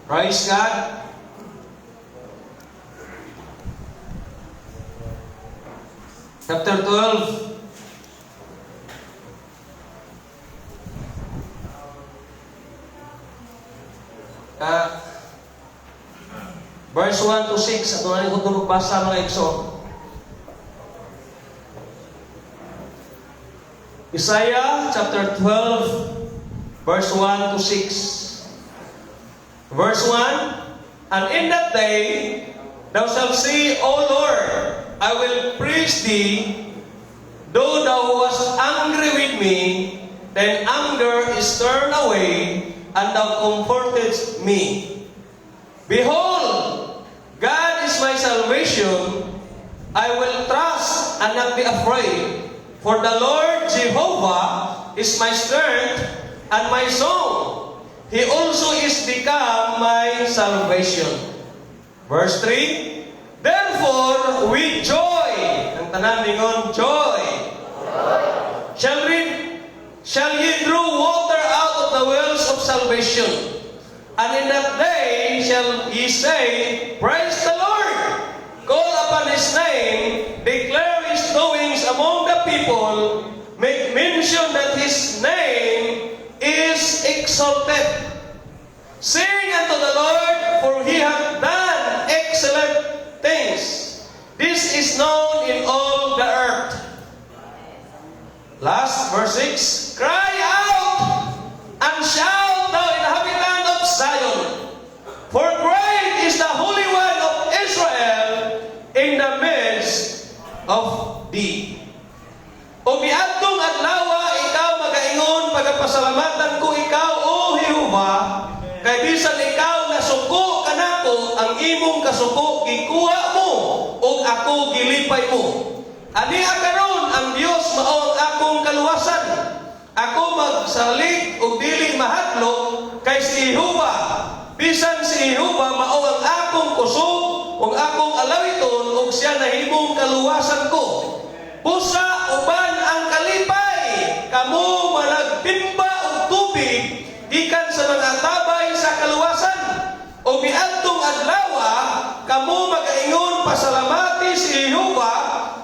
Praise God. Chapter 12. Verse 1 to 6. Ato na ko basa, mga igsoon. Isaiah chapter 12, verse 1 to 6. Verse 1, "And in that day thou shalt say, O Lord, I will praise thee, though thou wast angry with me, thine anger is turned away, and thou comfortedst me. Behold, God is my salvation. I will trust and not be afraid. For the Lord Jehovah is my strength and my song. He also is become my salvation." Verse 3, "Therefore, with joy," ang tanan ningon, "Joy." "Shall ye draw water out of the wells of salvation. And in that day shall ye say, Praise the Lord. Call upon His name, declare His doings among the people, make mention that His name is exalted. Sing unto the Lord, for He hath done excellent things. This is known in all the earth." Last, verse 6. "Cry out and shout, thou inhabitant of Zion, for great is the Holy One of Israel in the midst of thee." "O miadtong adlaw, ikaw magaingon, pagapasalamatan ko ikaw, O Jehova, kay bisan ikaw nasuko kanako, ang imong kasuko gikuha mo, ug ako gilipay mo. Ani karon ang Dios mao ang akong kaluwasan. Ako magsalig ug dili mahadlok kay si Jehova. Bisan si Jehova mao ang akong kusog ug akong alawiton ug siya nahimong kaluwasan ko. Busa uban ang kalipay, kamo managtimba og tubig gikan sa mga tabay sa kaluwasan. O miadtong adlaw, kamo magaingon, pasalamati si Jehova,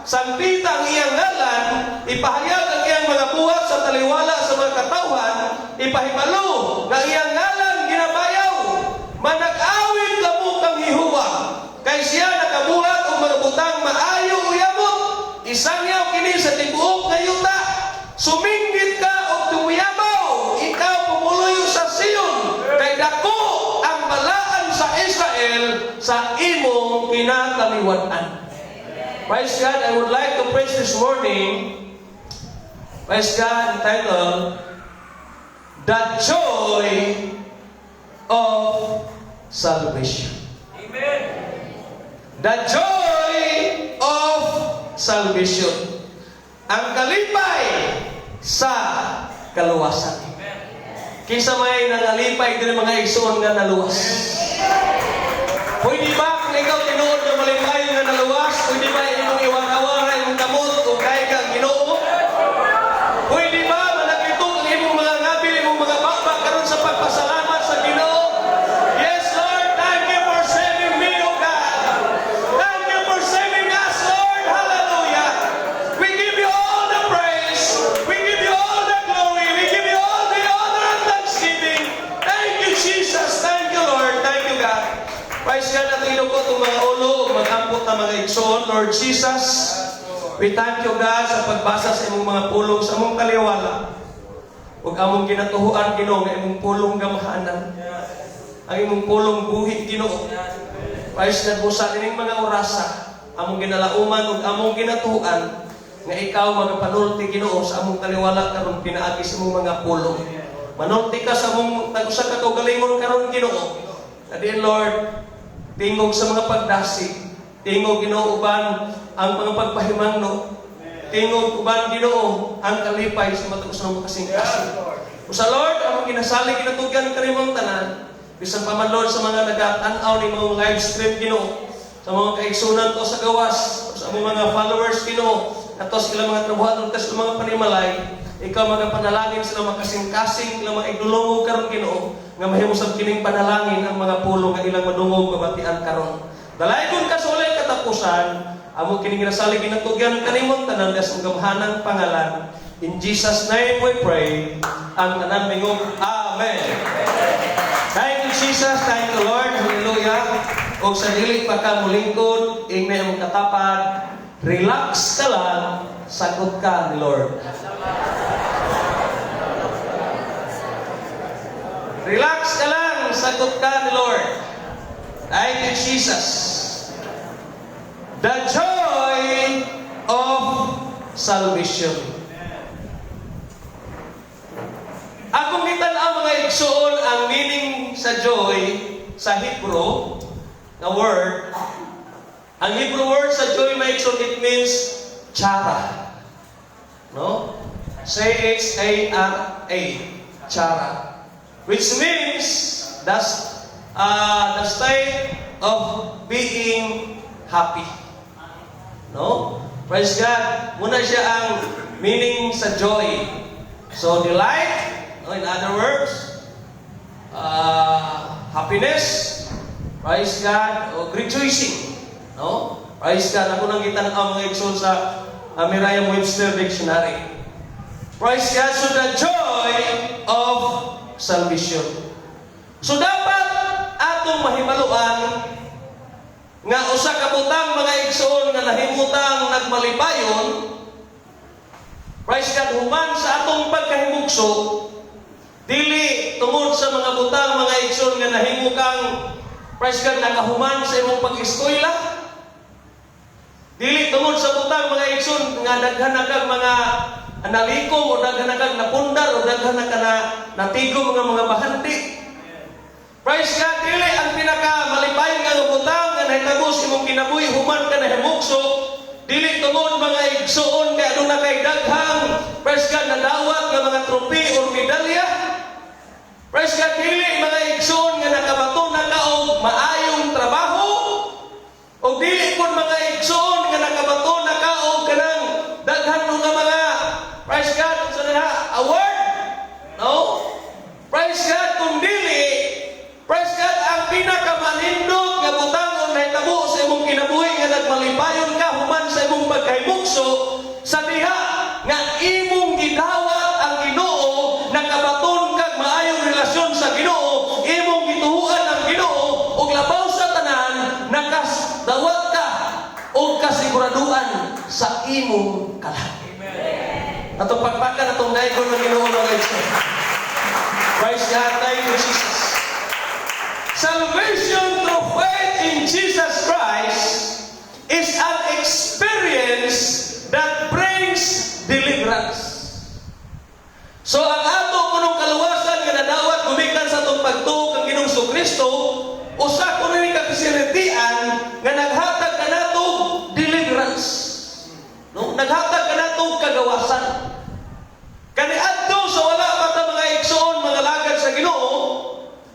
sangpita ang iyang ngalan, ipahayag ang iyang mga buhat sa taliwala sa mga katawhan, ipahibalo nga iyang ngalan ginabayaw. Manag-awit kamo kang Jehova, kay siya nakabuhat og mga butang maayo ug yamot. Isangyaw kini sa tibuok nga yuta. Suminggit ka og tumuyabaw, ikaw pumuluyo sa Sion, kay dako ang balaan sa Israel sa imong kinataliwad-an." Praise God, I would like to preach this morning, praise God, titled, "The Joy of Salvation." Amen. The joy of salvation. Ang kalipay sa kaluwasan. Kinsa may nangalipay diri, mga igsoon, nga naluwas? Pwede ba kung ikaw tinuod nga malipay nga naluwas, pwede ba imong iwarawara imong kamot o kay ka Ginoo? Pwede ba managlitok ang imong mga ngabil, imong mga baba karon sa pagpasalamat sa Ginoo? Yes, Lord, thank you for saving me, O God. Thank you for saving us, Lord. Hallelujah. We give you all the praise. We give you all the glory. We give you all the honor and thanksgiving. Thank you, Jesus. Thank you, Lord. Thank you, God. Praise God, ato inuko itong mga ulo, mag-ampo ta, mga igsoon. Lord Jesus, we thank you, God, sa pagbasa sa imong mga pulong sa among taliwala. Ug among ginatuhuan, Ginoo, nga imong pulong gamhanan. Ang imong pulong buhi, Ginoo. Praise God, busa ining mga orasa, among ginalauman ug among ginatuhuan nga ikaw magapanulti, Ginoo, sa among taliwala karon pinaagi sa imong mga pulong. Manulti ka sa among tag-usa ka kaugalingon karon, Ginoo. Adiin, Lord, tingog sa mga pagdasig, tingog, Ginoo, uban ang mga pagpahimangno, tingog uban, Ginoo, ang kalipay sa matag usa ng kasing-kasing. Usa, Lord, among ginasalig, ginatugyan kanimong tanan. Bisan pa man, Lord, sa mga nagatan-aw ni mga live stream, Ginoo, sa mga kaigsunan to sa gawas, sa among mga followers, Ginoo, ato sa ilang mga trabuhaton, sa mga panimalay, Ikaw magapanalangin sila makasing-kasing ilang mga igdulongog karon, Ginoo, nga mahimo sab kining panalangin ang mga pulong nga ilang madungog mabatian karon. Dalaygon ka sa walay katapusan, amo kining ginasalig, ginatugyan kanimong tanan sa gamhanang pangalan. In Jesus' name we pray. Ang tanan mingong, "Amen." Thank you, Jesus. Thank you, Lord. Hallelujah. O sa dili pa ka mulingkod, ingna imong katapad, "Relax ka lang, sagot ka ni Lord." Relax ka lang, sagot ka ni Lord. Thank you, Jesus. The joy of salvation. Akong gitan-aw, mga igsoon, ang meaning sa joy sa Hebrew nga word. Ang Hebrew word sa joy, mga igsoon, it means chara. No? chara. Chara. Which means the state of being happy. No? Praise God. Mao na siya ang meaning sa joy. So, delight, no, in other words, happiness, praise God, o rejoicing. No? Praise God. Ako nang gitan-aw, mga igsoon, sa Merriam-Webster Dictionary. Praise God. So, the joy of salvation. So, dapat atong mahibaluan nga usa ka butang, mga igsoon, nga nahimutang nagmalipayon, praise God, human sa atong pagkahimugso, dili tungod sa mga butang, mga igsoon, nga nahimo kang, praise God, nakahuman sa imong pag-eskwela, dili tungod sa butang, mga igsoon, nga daghan na kag mga nalikom o daghan na kag napundar o daghan na ka na natigom mga bahandi. Praise God, dili ang pinaka malipayon nga butang nga nahitabo sa imong kinabuhi human ka nahimugso, dili tungod, mga igsoon, kay aduna kay daghang, praise God, nadawat nga mga trophy or medalya. Praise God, dili, mga igsoon, nga nakabato na ka og maayong trabaho o dili pud, mga igsoon, nga nakabato na ka og kanang daghan nga mga, praise God, sa na award. No? Praise God, kung dili, praise God, ang pinakamanindot nga butang o nahitabo sa imong kinabuhi nga nagmalipayon ka human sa imong pagkahimugso, sa diha nga imong gidawat ang Ginoo, nakabaton kag maayong relasyon sa Ginoo, imong gituhuan ang Ginoo, ug labaw sa tanan, nakadawat ka og kasiguraduan sa imong kalag. Atong pagpakan atong daygon ng Ginoo, mga igsoon. Praise God, thank you, Jesus. Salvation through faith in Jesus Christ is an experience that brings deliverance. So ang ato kunong kaluwasan nga nadawat gumikan sa atong pagtuo kang Ginoong Kristo, usa kuno ni ka kasinatian nga naghatag kanato deliverance. No? Naghatag kanato kagawasan. Kaniadto sa wala pa ta, mga igsoon, mga lagad sa Ginoo,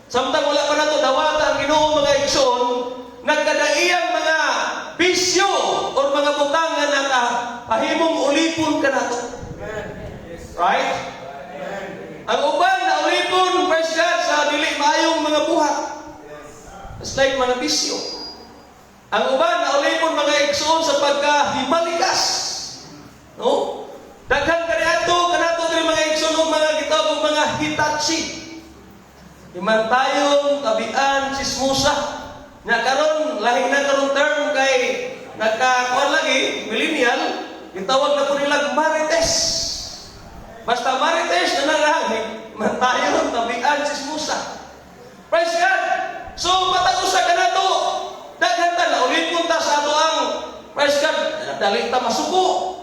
samtang wala pa nato dawata ang Ginoo, mga igsoon, nagkadaiyang mga bisyo or mga butang nga nakapahimong ulipon kanato. Right? Ang uban na ulipon, praise God, sa dili maayong mga buhat. It's like mga bisyo. Ang uban na ulipon, mga igsoon, sa pagkahimalikas. No? Daghan kaniadto kanato diri, mga igsoon, og mga gitawag og mga Hitachi. Himantayon, tabian, sismusa. Nya karon lahi na karon term kay nagkakuan lagi millennial, gitawag na po nila marites. Basta marites na lang, himantayon, tabian, sismusa. Praise God. So matag usa kanato, daghan ta na ulipon ta sa ato ang, praise God, dali ta masuko.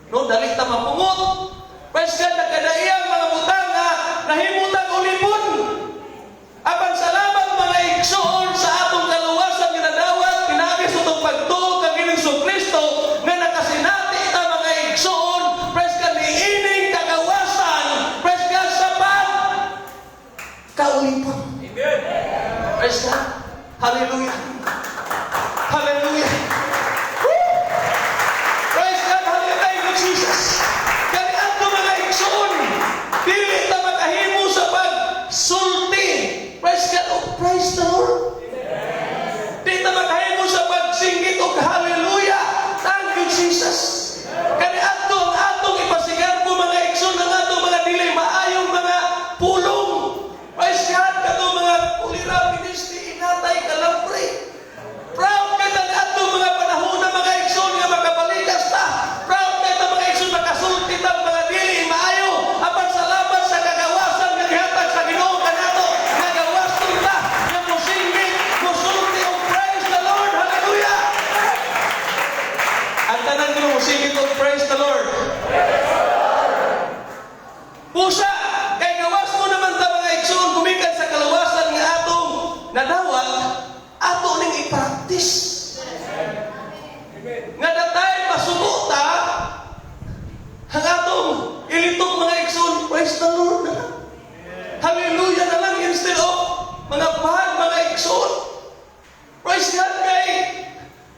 No, dali ta mapungot. Praise God, nagkadaiyang mga butang nga nahimutang ulipon. Apan salamat, mga igsoon, sa atong kaluwasan nga nadawat pinaagi sa atong pagtuo kang Ginoong Kristo nga nakasinati ta, mga igsoon, praise God, niining kagawasan, praise God, sa pag kaulipon. Amen. Praise God. Hallelujah. Hallelujah. Woo! Praise God. Hallelujah. Thank you, Jesus. Kani adto, mga igsoon, Jesus. Kani adto ang atong ipasigarbo, mga igsoon, ang atong mga dili maayong mga pulong. Praise God, katong mga kulira, ministry, inatay, kalambre. Proud kay ta adto mga panahon na, mga igsoon, nga makabalikas ta. Proud kay ta, mga igsoon, makasulti ta mga dili maayo. Apan salamat sa kagawasan nga gihatag sa Ginoo kanato, nga gawaston ta, nga musingit, musulti og "Praise the Lord, hallelujah." Ang tanan ko musingit og "Praise the Lord." Busa, kay gawas mo naman ta, mga igsoon, gumikan sa kaluwasan nga atong nadawat, ato ning i-practice. Nga datay masuko ta, ang atong ilitok, mga igsoon, "Praise the Lord" na lang. "Hallelujah" na lang instead of mga bad, mga igsoon. Praise God, kay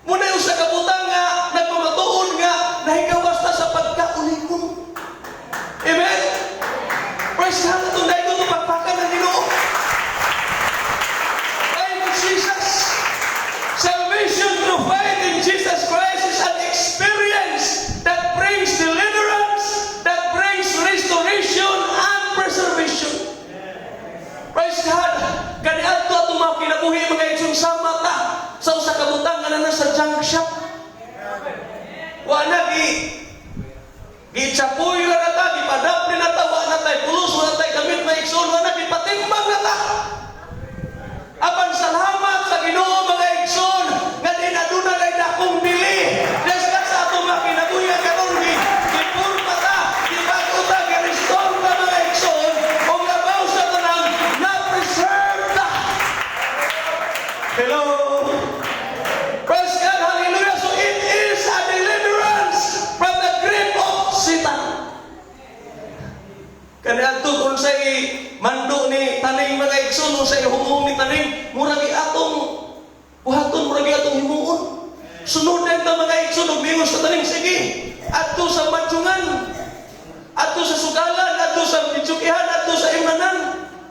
muna yung sa kabutang nga nagmamatuon nga nahigawas ta sa pagkauligon. Amen? Praise God, itong dahil ito pagpakan ng Ginoo. Thank you, Jesus. Salvation through faith in Jesus Christ is an experience that brings deliverance, that brings restoration and preservation. Praise God! Kaniadto atong mga kinabuhi, mga igsoon, sama ta sa usa ka butang nga naa sa junk shop. Wa na gi gichapoy lang na ta, gipadapli na ta, wa na tay pulos, wa na tay gamit, mga igsoon, wa na gipatimbang na ta. Apan salamat sa Ginoo, mga igsoon, nga di na duna nay dakong bili. Diyos ka sa atong mga kinabuhi nga karon gi gipurma ta, gibag-o ta, gi-restore ta, mga igsoon, ug labaw sa tanan, na-preserve ta. Hello. Praise God, hallelujah. So it is a deliverance from the grip of Satan. Kaniadto kung sa mando ni taning, mga igsoon, o sa humong ni taning, murag atong buhaton, murag atong himuon. Sunod na ta, mga igsoon, ug mingon sa taning, "Sige, adto sa madyungan, adto sa sugalan, adto sa bitsukihan, adto sa imnanan,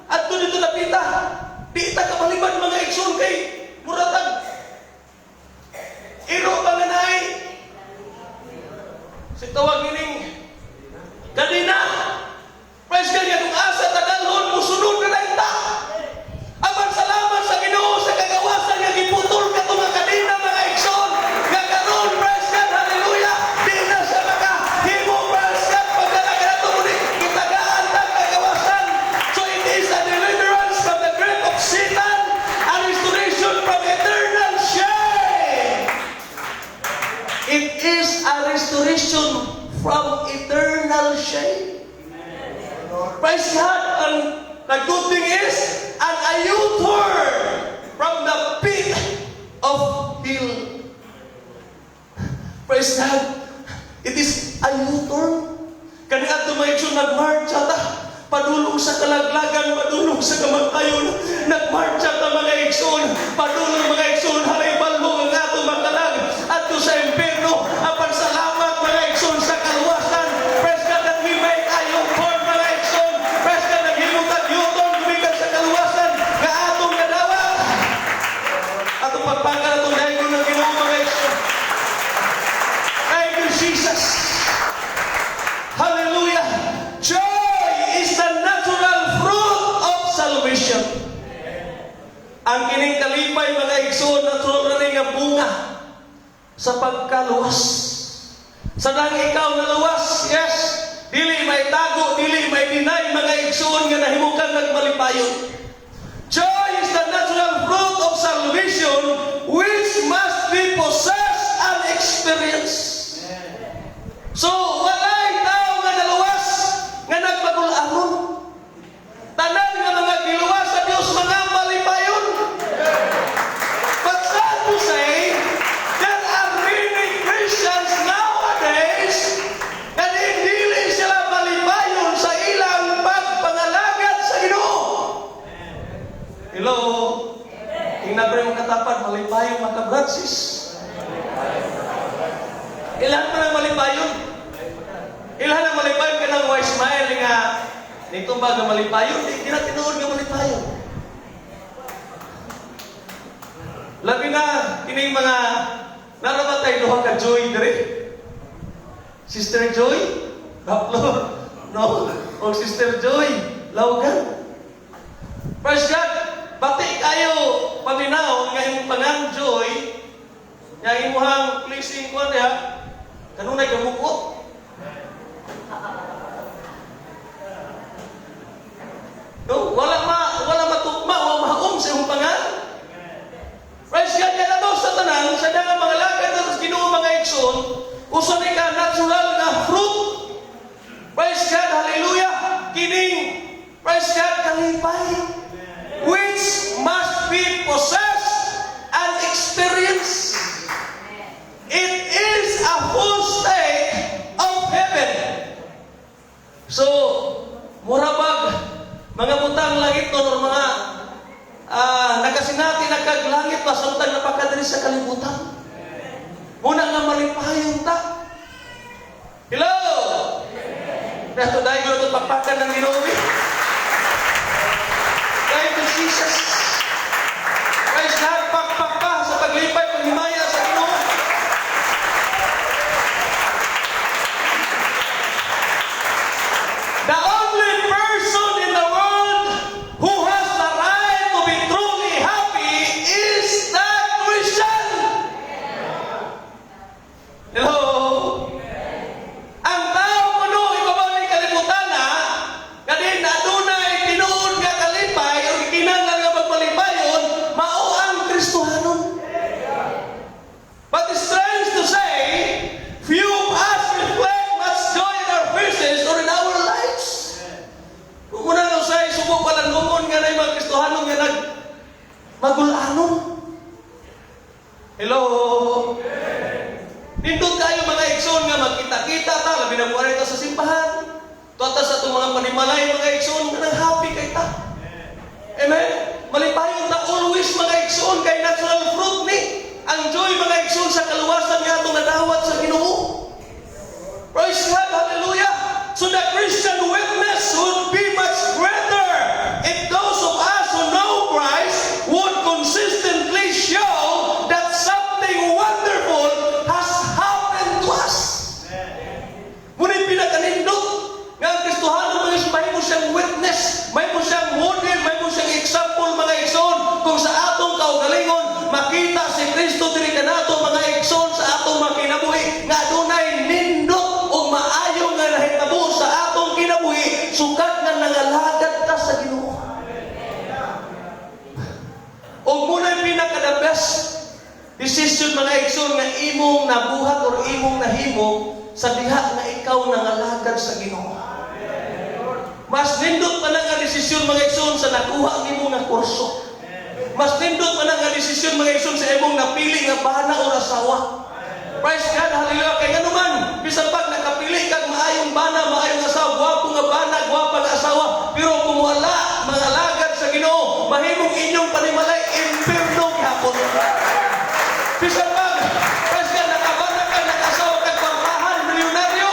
adto dito napita." Di ta kabalibad, mga igsoon, kay muratag iro pa nga naay si tawag ining kanina. Praise God, kung asa ta dalhon, musunod na lang ta. Apan salamat sa Ginoo sa kagawasan nga giputol kato nga kadena, mga igsoon. Nga karon, praise God, hallelujah, di na siya makahimo, praise God, pagdala kanato muli gitagaan ta kagawasan. So it is a deliverance from the grip of Satan and restoration from eternal shame. It is a restoration from eternal shame. Praise God. And the good thing is, an a U-turn from the pit of hell. Praise God. It is a U-turn. Kani adto, mga igsoon, nagmarcha ta padulong sa kalaglagan, padulong sa kamatayon. Nagmarcha ta, mga igsoon, padulong, mga igsoon, halay balhong ang ato makalag adto sa impierno. Apan salamat, mga igsoon, sa kaluwasan. Praise God that we make a U-turn, mga igsoon. Praise God, naghimo tag U-turn gumikan sa kaluwasan nga atong nadawat. Atong pagpakan atong daygon ng Ginoo, mga igsoon. Thank you, Jesus. Hallelujah. Joy is the natural fruit of salvation. Ang kining kalipay, mga igsoon, natural na nga bunga sa pagkaluwas. Sa nang ikaw naluwas, yes, dili may tago, dili may deny, mga igsoon, nga nahimukan nagmalipayon. Joy is the natural fruit of salvation which must be possessed and experienced. So, walay tao nga naluwas nga nagpagularon. Tanan nga mga giluwas sa Dios, mga malipayon. But sad to say, there are many Christians nowadays nga dili sila malipayon sa ilang pagpangalagad sa Ginoo. Hello? Tingnan ko yung katapad, malipayon mga kabratsis. Ilan man ang malipayon? Ilan ang malipayon kanang way smile nga nito ba nga malipayon? Di na tinuod nga malipayon. Labi na kining mga narabatay duha ka joy diri. Sister Joy, Baplor, no? O Sister Joy, Laugan. Praise God! Bati kayo paminaw nga imong pangan Joy, nga imuhang pleasing ko niya, kanunay gamukot. No, wala matukma, wala mahaom sa imong pangan. Praise God, kaya na sa tanan, sa nga mga lakad na sa Ginoo, mga igsoon, usa ni ka natural nga fruit. Praise God, hallelujah. Kining, praise God, kalipay, which must be possessed and experienced. It is a full state of heaven. So, murabag, mga butang langit or mga nakasinati na kag langit pa samtang napakadiri sa kalibutan. Muna nga malipayon ta. Hello! Dato dahil ko na pakpakan ng Ginoo. Thank you, Jesus. Praise God, pakpak pa sa paglipay, paghimaya sa Ginoo. The only person in the world who has the right to be truly happy is the Christian. Hello? Ang tao kuno ibabaw ni kalibutan na kadin adunay tinuod nga kalipay o kinahanglan nga magmalipayon, mao ang Kristohanon. But it's strange to say, few of us reflect much joy in our faces or in our lives. Kung muna nga usay, subo pa lang lungon nga na mga Kristohanon nga nag magulanon. Hello? Nindot kayo, mga igsoon, nga magkita-kita ta, labi na mo ta sa simbahan. Tuwa sa atong mga panimalay, mga igsoon, nga nang happy kay ta. Amen? Malipayon ta always, mga igsoon, kay natural fruit ni ang joy, mga igsoon, sa kaluwasan nga atong nadawat sa Ginoo. Praise God, hallelujah. So the Christian witness would be much greater if those of us who know Christ would consistently show that something wonderful has happened to us. Ngunit pinakanindot nga ang Kristohano, mga igsoon, may mo siyang witness, may mo siyang model, may mo siyang example, mga igsoon, kung sa atong kaugalingon makita si Kristo diri kanato, mga igsoon, sa atong mga kinabuhi nga adunay nindot ug maayo nga nahitabo sa atong kinabuhi sukad nga nangalagad ta sa Ginoo. Ug muna'y pinaka the best decision, mga igsoon, nga imong nabuhat or imong nahimo sa diha nga ikaw nangalagad sa Ginoo. Mas nindot pa na nga desisyon, mga igsoon, sa nakuha nimo nga kurso. Mas nindot pa na nga desisyon, mga igsoon, sa imong napili nga bana o asawa. Praise God, hallelujah. Kay ngano man, bisan pag nakapili kag maayong bana, maayong asawa, gwapo nga bana, gwapa nga asawa, pero kung wala mga alagad sa Ginoo, mahimong inyong panimalay impierno gihapon. Bisan pag, praise God, nakabana ka, nakasawa kag pambahan, milyonaryo.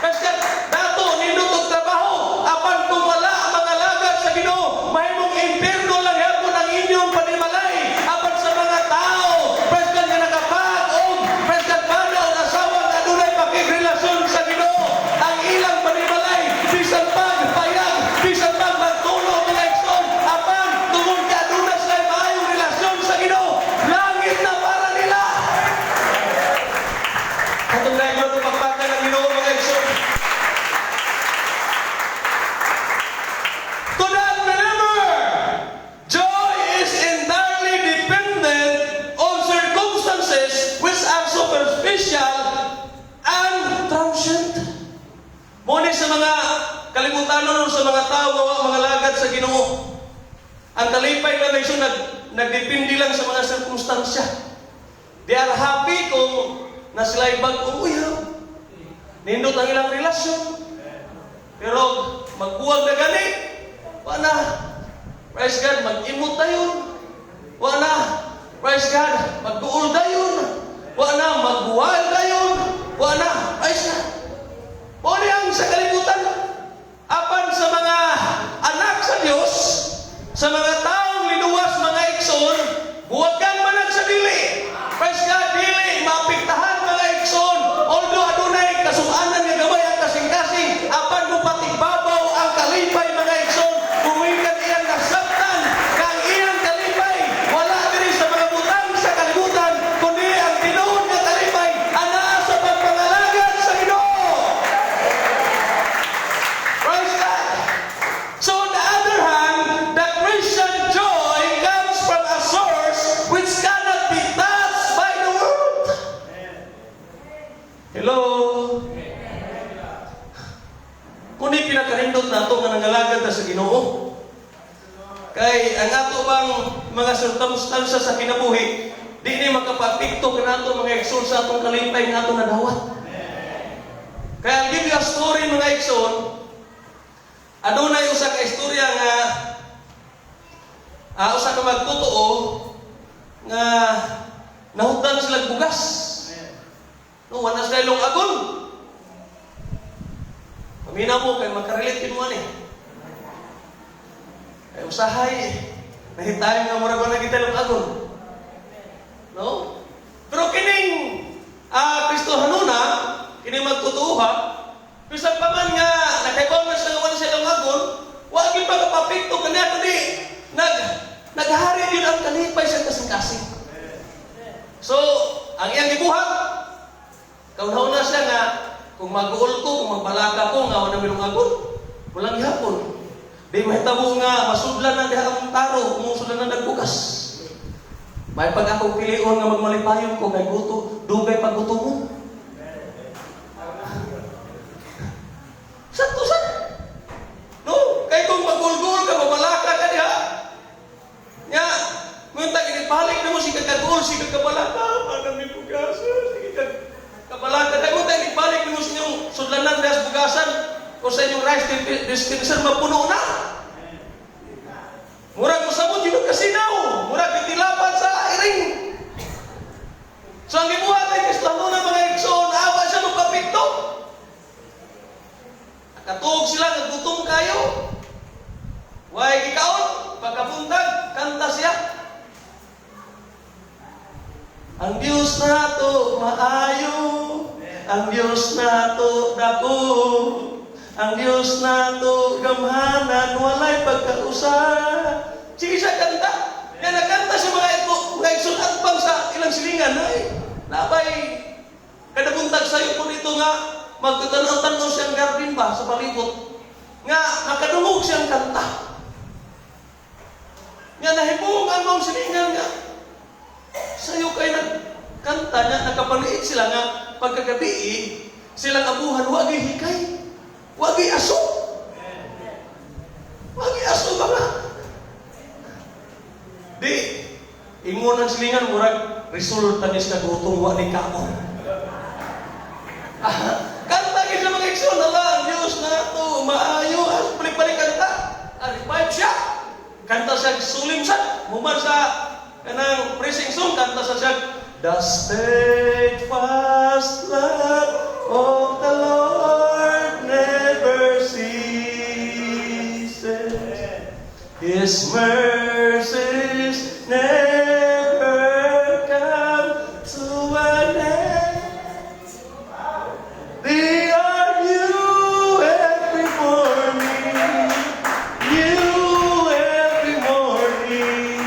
Praise God, dato, nindot og trabaho, apan kung wala ang mga alagad sa Ginoo, mahimong impierno lang hapon ang inyong panimalay. Apan sa mga tao, praise God, nga nakapag-og, praise God, bana o asawa nga adunay pakigrelasyon sa Ginoo, ang ilang panimalay, bisan pag payag, bisan pag magtulo, mga igsoon, apan tungod kay aduna sila maayong relasyon sa Ginoo, langit na para nila. Katong dahil mo pagpakan ng Ginoo, mga igsoon. To the unbeliever, joy is entirely dependent on circumstances which are superficial and transient. Muna sa mga kalibutan o sa mga tao nga wa mga lagad sa Ginoo. Ang kalipay na nation nagdepende lang sa mga sirkumstansya. They are happy kung na sila'y bag-ong uyab. Nindot ang ilang relasyon. Pero magbuwag na gani, wala. Praise God, mag-imot dayon. Wala. Praise God, magduol dayon. Wala, magbuwal dayon. Wala. Praise God. Mao ni ang sa kalibutan. Apan sa mga anak sa Dios, sa mga taong linuwas, mga igsoon, buwagan man ang sa dili. Praise God, dili maapektahan, mga igsoon. Although adunay kasukanan. ta sa Ginoo. Kay ang ato bang mga circumstances sa kinabuhi, di ni makapapikto kanato, mga igsoon, sa atong kalipay nga atong nadawat. Kaya I'll give you a story, mga igsoon. Adunay usa ka istorya nga usa ka magtotoo nga nahutdan sila bugas. No, wala sila lungagon. Paminaw mo kay makarelate mo ani. Kay usahay nahitayo nga murag wala kita lungagon. No? Pero kining Kristohanona, kining magtotoo, bisan pa man nga nakaibaw na siya nga wala siya lungagon, wa gyud makapapikto kaniya kundi naghari gyud ang kalipay sa kasing-kasing. So, ang iyang gibuhat, kauna siya nga kung mag-uol ko, kung magbalaka ko, nga wala milungagon, walang gihapon. Di mahitabo nga masudlan na diha akong taro, kung sudlan na nagbukas. May pag akong pilion nga magmalipayon ko kay guto, dugay pagguto mo. Sakto sa. No, kay kung magulgul ka, mabalaka ka diha. Nya, ngunta inibalik na mo sige kag-guol, sige kabalaka, para may bugasan, sige kag kabalaka. Kay ngunta inibalik na mo sa inyong sudlanan diha sa bugasan o sa inyong rice dispenser, mapuno na. Murag mosabot yun kasinaw, murag itilapan sa iring. So ang gibuhat ay Kristiyano na, mga igsoon, awa siya magpapikto. Nakatuog sila, nagutom kayo. Way gikaon, pagkabuntag, kanta siya. "Ang Diyos nato maayo, ang Diyos nato dako, ang Diyos nato gamhanan, walay pagkausa." Sige siya kanta. Yan nagkanta sa mga ito, mga igsoon atbang sa ilang silingan. Ay, nabay, kada buntag sayo po dito nga, magtatanaw-tanaw siyang garden ba sa palibot. Nga, nakadungog siyang kanta. Nga nahibong ang mga silingan nga, sayo kay nagkanta niya, nakapaniit sila nga pagkagabi, silang abuhan, wagi hikay, wagi aso. Wagi aso ba nga? Di, ingon ang silingan, murag, resulta ni sa gutom, wa ni kaon. Ah, kanta gid sa mga igsoon, "Ala, ang Diyos nato, maayo," as balik-balik kanta. Ah, revive siya. Kanta siya, sulim siya. Human sa kanang praising song, kanta sa siya, "The steadfast love of the Lord never ceases. His mercies never come to an end. They are new every morning, new every morning.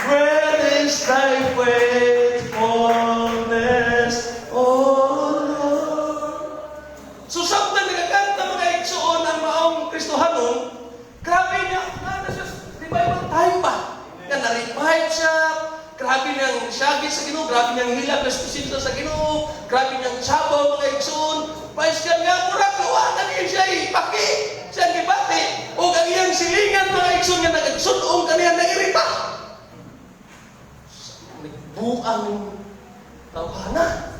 Great is thy faithfulness, O Lord." So samtang nagakanta, mga igsoon, ang maong Kristohanon, grabe niya, na siya, revival time ba? Nga na-revive siya, grabe niyang syagit sa Ginoo, grabe niyang hilak na presensya sa Ginoo, grabe niyang sabaw, mga igsoon. Praise God nga, murag gawa na niya siya ipaki, siya gibati, o ang iyang silingan, mga igsoon, nga nagsunog kaniya nairita. Buang tawhana.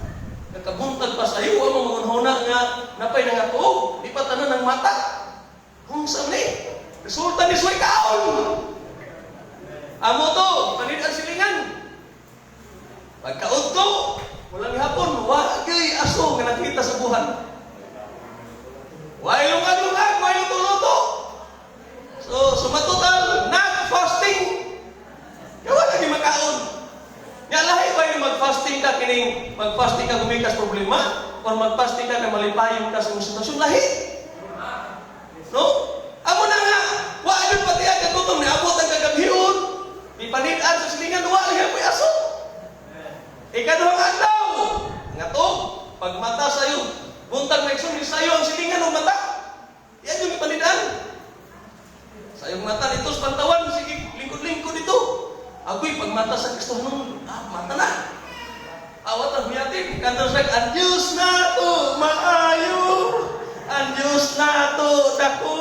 Nagkabuntag pa sa iyo, ang mga nga napay nangatuog, di pa tanan ng mata. Kung sa ni, resulta ni suway kaon. Amo to, panid ang silingan. Pagkaudto, walang hapon, wagay aso nga nakita sa buhan. Way lungag-lungag, way luto-luto. So, sumatotal, nag-fasting. Kaya lagi makaon. Nga lahi ba yung mag-fasting ka kining mag-fasting ka gumikas problema or mag-fasting ka kay malipayon ka sa imong sitwasyon, lahi? No? Amo na nga, wa gyud pati ang kagutom ni abot ang kagabhion. Ipanid-an sa silingan, wa lagi apoy aso. Ikaduhang adlaw, nga to, pagmata sayo, buntag na igsoon, sayo ang silingan o mata. Yan yung ipanid-an. Sayong mata dito sa pantawan, sige, lingkod-lingkod dito. Agoy, pagmata sa Kristohanon, mata na. Awat ang biyatin, kanta siya, "Ang Diyos nato maayo, ang Diyos nato dako,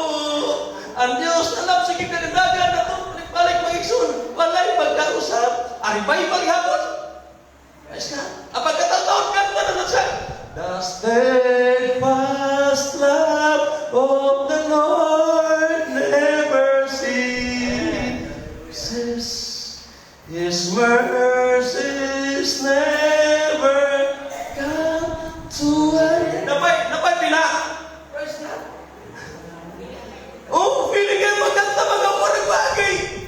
Steadfast love, sige dagan na to, balik mga igsoon. Walay pagkausap. A revival hapon. Praise God. Ang pagkatataon, kanta na siya. The steadfast love of the Lord never ceases. His mercies never come to an end. Napay pila. Praise God. Oh, feeling kayo magkanta mga murag bagay.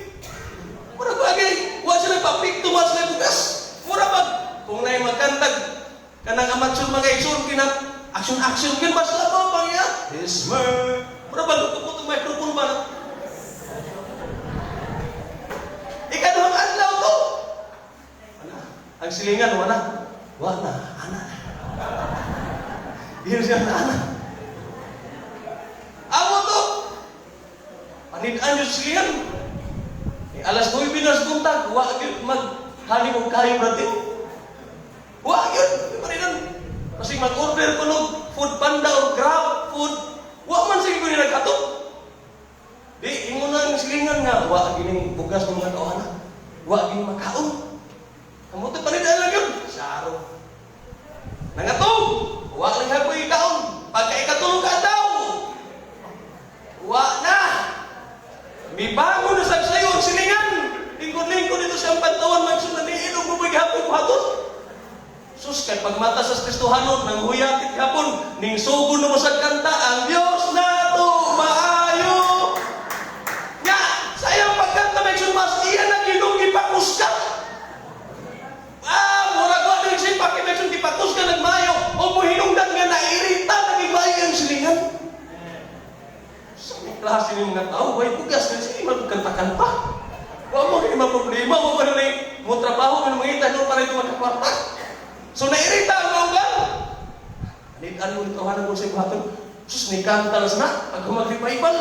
Murag bagay. Wa sila papikto, wa sila bugas. Mura mag, kung naay magkantag, kanang amateur mga igsoon, kina, action action kin mas labaw pang iya. His mer. Mura ba lukupot ang microphone ba? Ikaduhang adlaw to. Ana, ang silingan wala. Wala, ana. Yun siya na ana. Amo to. Panid-an yung silingan. Eh, alas 9 na sa buntag, wa gyud maghaling og kayo natin. Wa gyud, panidan. Kasi mag-order ko og Food Panda or Grab food, wa man sige ko ni naghatod. Di imo na ang silingan nga wa gini bugas ng mga tawhana. Wa gini makaon. Amo to panid-an lang yun. Saro. Nangatog, wa lang hapoy kaon. Pagka ikatulong ka daw, wa na. Mibangon na sa sayo ang silingan. Lingkod-lingkod dito sa pantawan magsunod ni ilong mo gihapon buhaton. Sus, kay pagmata sa Kristohanon, nang huyatit hapon, ning sugo na mo sa kanta, ang Diyos nato maayo. Nya, sa iyang pagkanta may mas iya na ginong gipakusga. Ah, murag wa din siya pakimekson gipakusga nagmayo o muhinungdan nga nairita naging ang silingan. Sa may klase ni mga tao, way bugas na sige magkanta-kanta. Wa mo gini problema, wa mo ni mo trabaho mo mangita no para ito magkakwarta. So nairita ang maugan. Anid ano ni tawanan mo sa buhaton. Sus, ni kanta na sana. Pag mag-revival,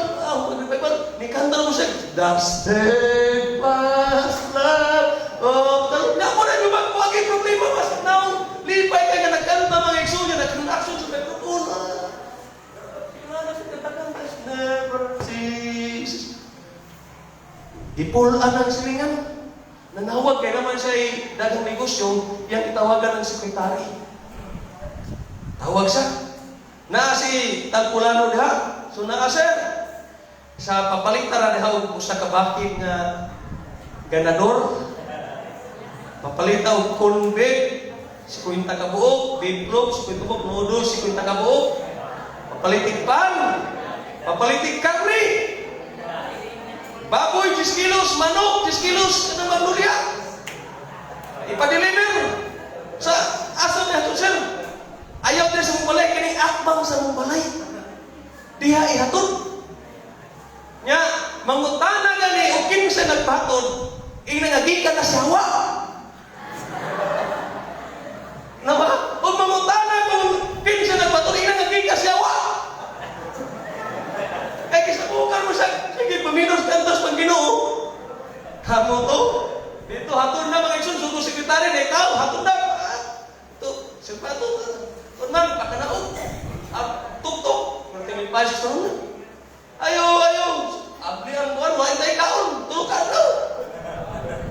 mag-revival, ni kanta na mo siya. The steadfast love of the Lord. Na mo na yung magbuwagi problema, mas now, lipay ka nga nagkanta mga igsoon niya, nag-action sa microphone. Ah. Kanta-kanta, never ceases. Gipulaan ang silingan. Nanawag kay naman siya daghang negosyo, yang itawagan ng sekretary. Tawag siya. Na si Tagpulano diha. So naa sir. Sa papalitara diha og usa ka bakit nga ganador. Papalita og corn beef, 50 ka buok, beef loaf, 50 buok, noodles, 50 ka buok. Papalitig pan, papalitig karne. Baboy, 10 kilos, manok, 10 kilos, kanang Magnolia. Ipa-deliver. Sa asa niya to, sir? Ayaw din sa mong balay, kini akbang sa mong balay. Diha ihatod. Nya, mangutana gani o kinsa nagpatod, ina nga gikan na sawa. Na ba? O mangutana kung kinsa nagpatod, ina nga gikan sawa. Kay kisabukan mo sa sige paminos kantos pag Ginoo. Kamo to. Dito hatod na mga igsoon sugo sekretary na ikaw hatod na. Ah, ito, simpato. Ito man pakanaog. Ah, tuk-tuk. Martin pesos na. Ayo, ayo. Abli ang buwan, wa tay kaon. Tulo ka adlaw.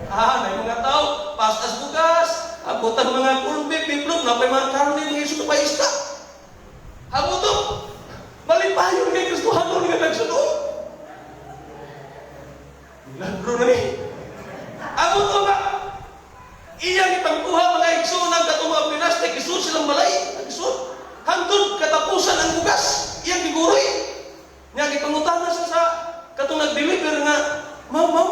Ah, na mga tao, pastas bugas, abutan mga corn beef, beef loaf, napay mga karne, mga iso pa isda. Hamo to, malipayon kay Kristohanon nga nagsunod. Milagro na ni. Amo to nga, iyang ipangkuha mga igsoon ang katong mga plastic, isud silang balay, isud. Hangtod katapusan ang bugas, iyang giguroy. Nya gipangutana siya sa katong nag-deliver nga, "Ma'am, ma'am,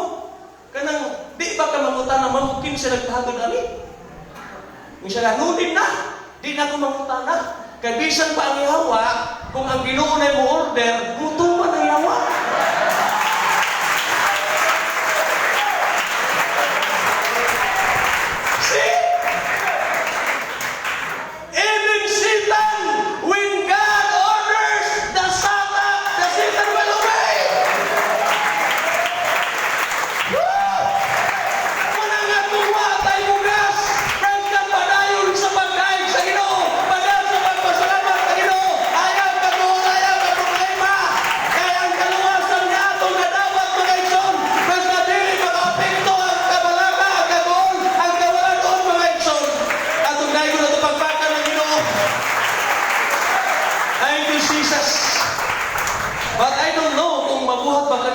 kanang di ba ka mangutana ma'am kung kinsa nagpahatod ani?" Nga siya nga, na, di na ako mangutana. Kay bisan pa ang yawa, kung ang Ginoo na mo order, mutuman ang yawa. See? Even Satan, when God orders the Satan will obey. Woo! Muna nga tuwa tayo bugas. Praise God, padayon sa pagdaig sa Ginoo. Padayon sa pagpasalamat sa Ginoo. Ayaw pag ayaw ka problema.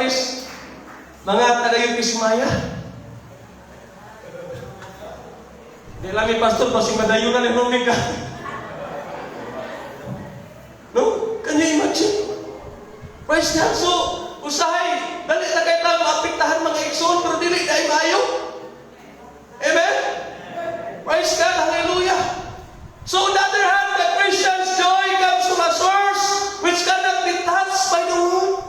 least mga taga-UP Maya. Di lang mi, pastor, basing madayon na ni ka. No? Can you imagine? Praise God. So, usahay, dali na kay tayo maapektahan, mga igsoon, pero dili kay maayo. Amen? Praise God. Hallelujah. So, on the other hand, the Christian's joy comes from a source which cannot be touched by the world.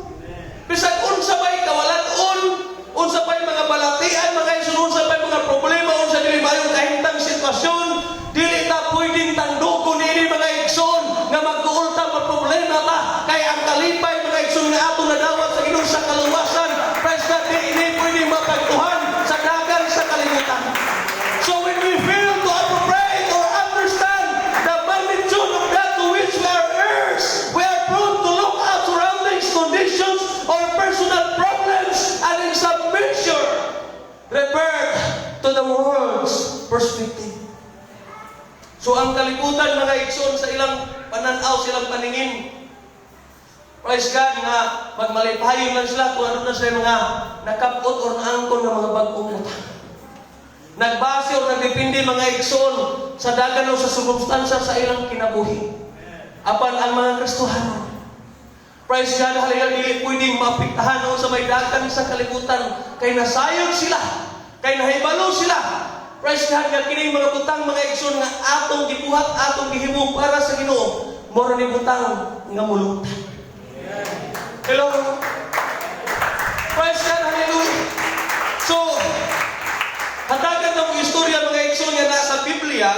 Bisag unsa may kawalan-on, unsa pa'y mga balatian, mga igsoon, unsa pa'y mga problema, unsa dili maayong kahimtang sitwasyon, dili ta pwedeng tandugon niini, mga igsoon, nga magduol ta, problema ta, kay ang kalipay, mga igsoon, nga ato nadawat sa Ginoo sa kaluwasan, praise God, di ini pwedeng mapagtuhan sa dagan sa kalibutan. So when we fail to appropriate or understand the magnitude of that to which we are heirs, we are prone to look at surroundings, conditions, or personal problems and in some measure revert to the world's perspective. So ang kalibutan, mga igsoon, sa ilang pananaw, silang paningin, praise God, nga magmalipayon lang sila kung ano na sila mga nakapot or naangkon ng mga bagong butang. Nagbase o nagdepende, mga igsoon, sa dagan o sa sirkumstansya sa ilang kinabuhi. Apan ang mga Kristohano, praise God, hallelujah, dili pwedeng maapektahan o sa may dagan sa kalibutan kay nasayod sila, kay nahibalo sila. Praise God, nga kining mga butang, mga igsoon, nga atong gibuhat, atong gihimo para sa Ginoo, mura ni butang nga mulungtad. Hello? Praise God, hallelujah. So, hatagan ng istorya, mga igsoon, nga nasa Biblia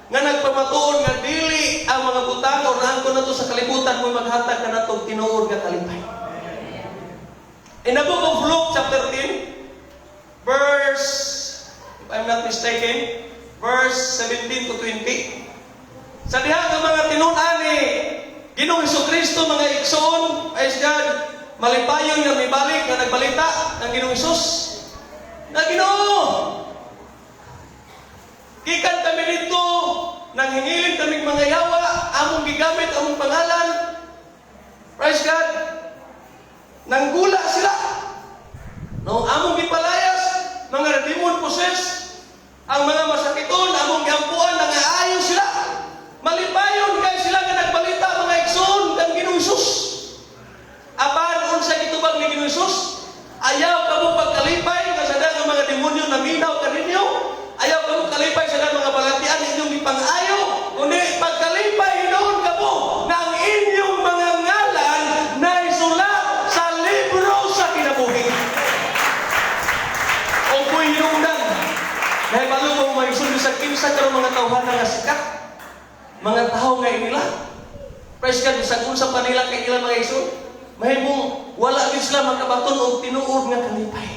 nga nagpamatuod nga dili ang mga butang o naangkon nato sa kalibutan mo maghatag kanatong tinuod nga kalipay. In the book of Luke chapter 10 verse, if I'm not mistaken, verse 17 to 20. Sa diha nga mga tinun-an ni Ginoong Kristo, mga igsoon, praise God, malipayon nga mibalik nga nagbalita ng Ginoong Hesus. Na Ginoo, gikan kami dito, nanghingilin kaming mga yawa, among gigamit among pangalan. Praise God. Nanggula sila. No, among gipalayas, mga demon possessed, ang mga masakiton, among giampuan, nangaayo sila. Malipayon kay sila nga nagbalita, mga igsoon, kang Ginoong Hesus. Apan unsa gitubag ni Ginoong Hesus? Ayaw kamo pagkalipay nga sa dagang mga demonyo naminaw kaninyo. Ayaw kamo kalipay sa dagang mga balatian inyong gipang-ayo. Kundi pagkalipay hinuon kamo nga ang inyong mga ngalan naisulat sa libro sa kinabuhi. O kung hinungdan, nahibalo mo, mga igsoon, sa kinsa karon mga tawhana nga sikat, mga tao nga inila. Praise God, bisag unsa pa nila kay ilang, mga igsoon, mahimong wala gid sila makabaton og tinuod nga kalipay.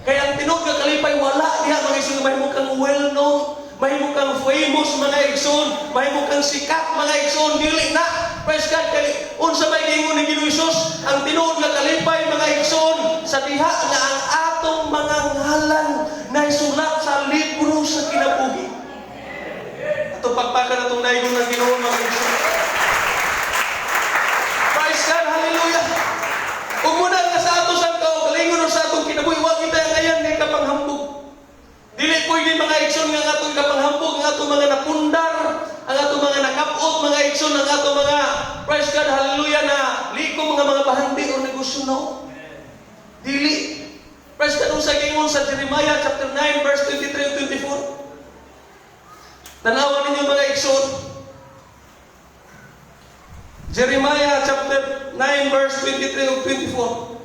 Kaya ang tinuod nga kalipay wala diha, mga igsoon, mahimo kang well known, mahimo kang famous, mga igsoon, mahimo kang sikat, mga igsoon, dili na. Praise God, kay unsa may giingon ni Ginoong Hesus, ang tinuod nga kalipay, mga igsoon, sa diha nga ang atong mga ngalan naisulat sa libro sa kinabuhi. Ato pagpakan atong naigon ng Ginoo, mga igsoon. Praise God, hallelujah. Ug muna nga sa ato sa kaugalingon o sa atong kinabuhi, wa kita ngayon nga kapanghambog. Dili pwede, mga igsoon, nga ang atong kapanghambog, ang atong mga napundar, ang atong mga nakapot, mga igsoon, ang atong mga, praise God, hallelujah, na liko mga bahandi o negosyo, no. Dili. Praise God, unsa giingon sa Jeremiah chapter 9 verse 23 and 24. Tanawan ninyo, mga igsoon. Jeremiah chapter 9 verse 23 ug 24.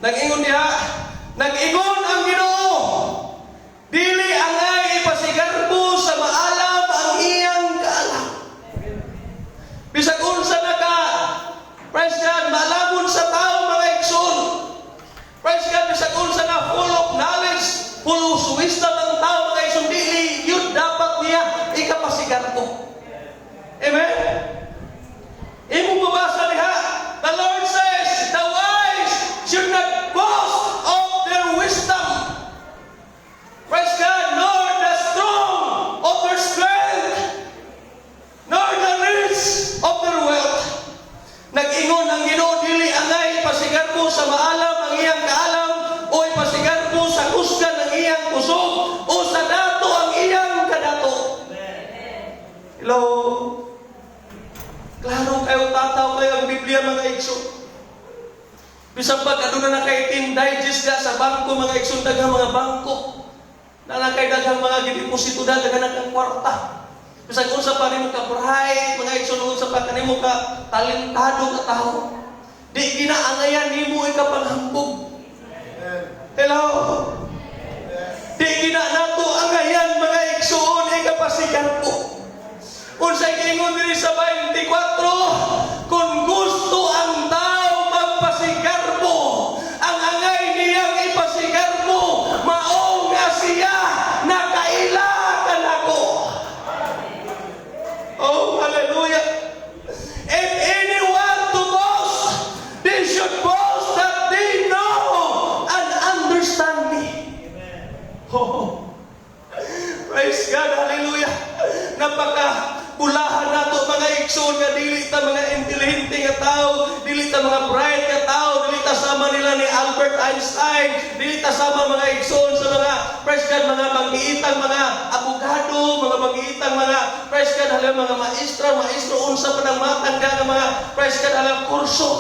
Nag-ingon diha, nag-ingon ang Ginoo, "Dili angay ipasigarbo sa maalam ang iyang kaalam." Bisag unsa na ka, praise God, maalamon sa tao, mga igsoon. Praise God, bisag unsa na full of knowledge, full of wisdom ang tao, mga igsoon, dili yun dapat niya ikapasigarbo. Amen? Imong mabasa diha, the Lord says, "The wise should not boast of their wisdom." Praise God, "nor the strong of their strength, nor the rich of their wealth." Nag-ingon ang Ginoo. Hello? Klaro kayo, tataw kayo ang Biblia, mga igsoon. Bisan pag aduna na kay 10 digits ka sa bangko, mga igsoon, daghang mga bangko. Na kay daghang mga gideposito da, daghan na kang kwarta. Bisan unsa pa nimo ka bright, mga igsoon, unsa pa kanimo ka talentado ka tao, di ginaangayan nimo ikapanghambog. Hello? Di gina nato angayan, mga igsoon, ikapasigarbo. Unsay giingon diri sa 24, kung gusto ang tao magpasigarbo, ang angay niyang ipasigarbo, mao nga siya nakaila kanako. Oh, hallelujah. If anyone to boast, they should boast that they know and understand me. Oh, praise God, hallelujah. Napaka bulahan nato, mga igsoon, nga dili ta mga intelihente nga tao, dili ta mga bright nga tao, dili ta sama nila ni Albert Einstein, dili ta sama, mga igsoon, sa mga, praise God, mga banggiitang mga abogado, mga banggiitang mga, praise God, hallelujah, mga maestra, maestro, unsa pa nang matangga nga mga, praise God, hallelujah, kurso.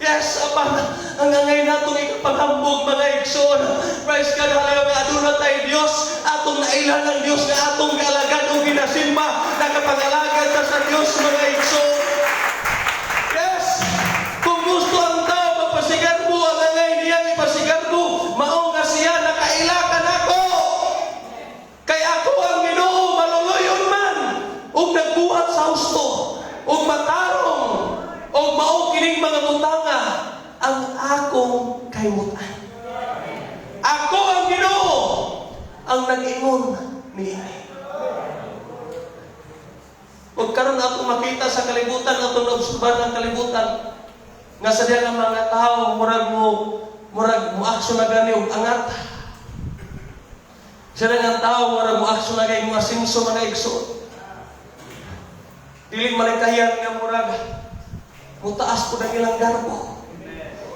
Yes, apan ang angay natong ikapanghambog, mga igsoon, praise God, hallelujah, nga aduna tay Dios, atong nailhan ang Dios nga atong gaalagad o ginasimba, nakapangalagad ta sa Dios, mga igsoon. Yes, kung gusto ang tao magpasigarbo, ang angay niyang ipasigarbo, mao nga siya nakaila kanako. Kay ako ang Ginoo, maluluyon man, ug nagbuhat sa husto, ug matarong, ug mao kining mga butanga ang akong kaimutan. Ako ang Ginoo ang nag-ingon niini. Ug karon atong makita sa kalibutan, atong naobserbahan ang kalibutan nga sa diha nga mga tao murag mo aksyon na gani og angat. Sa diha nga tao murag mo aksyon na gani mo asenso, mga igsoon. Dili malikayan nga murag mutaas po ang ilang garbo.